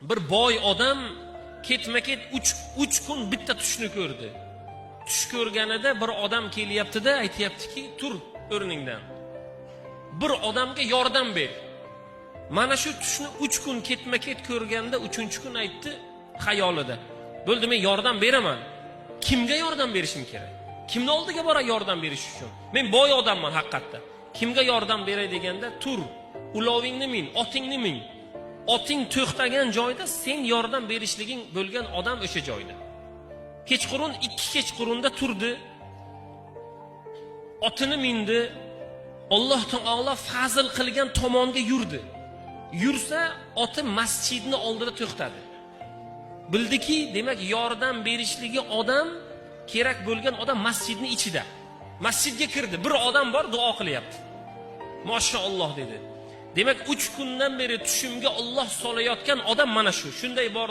Bir boy odam ketma-ket 3 kun bitta tushni ko'rdi. Tush ko'rganida bir odam kelyapti-da, aytyaptiki, tur o'rningdan. Bir odamga yordam ber. Mana shu tushni 3 kun ketma-ket ko'rganda 3-kun aytdi xayolida. Bo'ldi, men yordam beraman. Kimga yordam berishim kerak? Kimni oldiga bora yordam berish uchun? Men boy odamman haqiqatda. Kimga yordam beray deganda, tur, ulovingni min, otingni min. Oting to'xtagan joyda sen yordam berishliging bo'lgan odam o'sha joyda. Kechqurun 2 kechqurunda turdi. Otini mindi. Alloh taolo fazl qilgan tomonga yurdi. Yursa, oti masjidni oldida to'xtadi. Bildiki, demak, yordam berishligi odam kerak bo'lgan odam masjidni ichida. Masjidga kirdi. Bir odam bor, duo qilyapti. Mashalloh dedi. Demak, 3 kundan beri tushimga Alloh solayotgan odam mana shu. Shunday bor.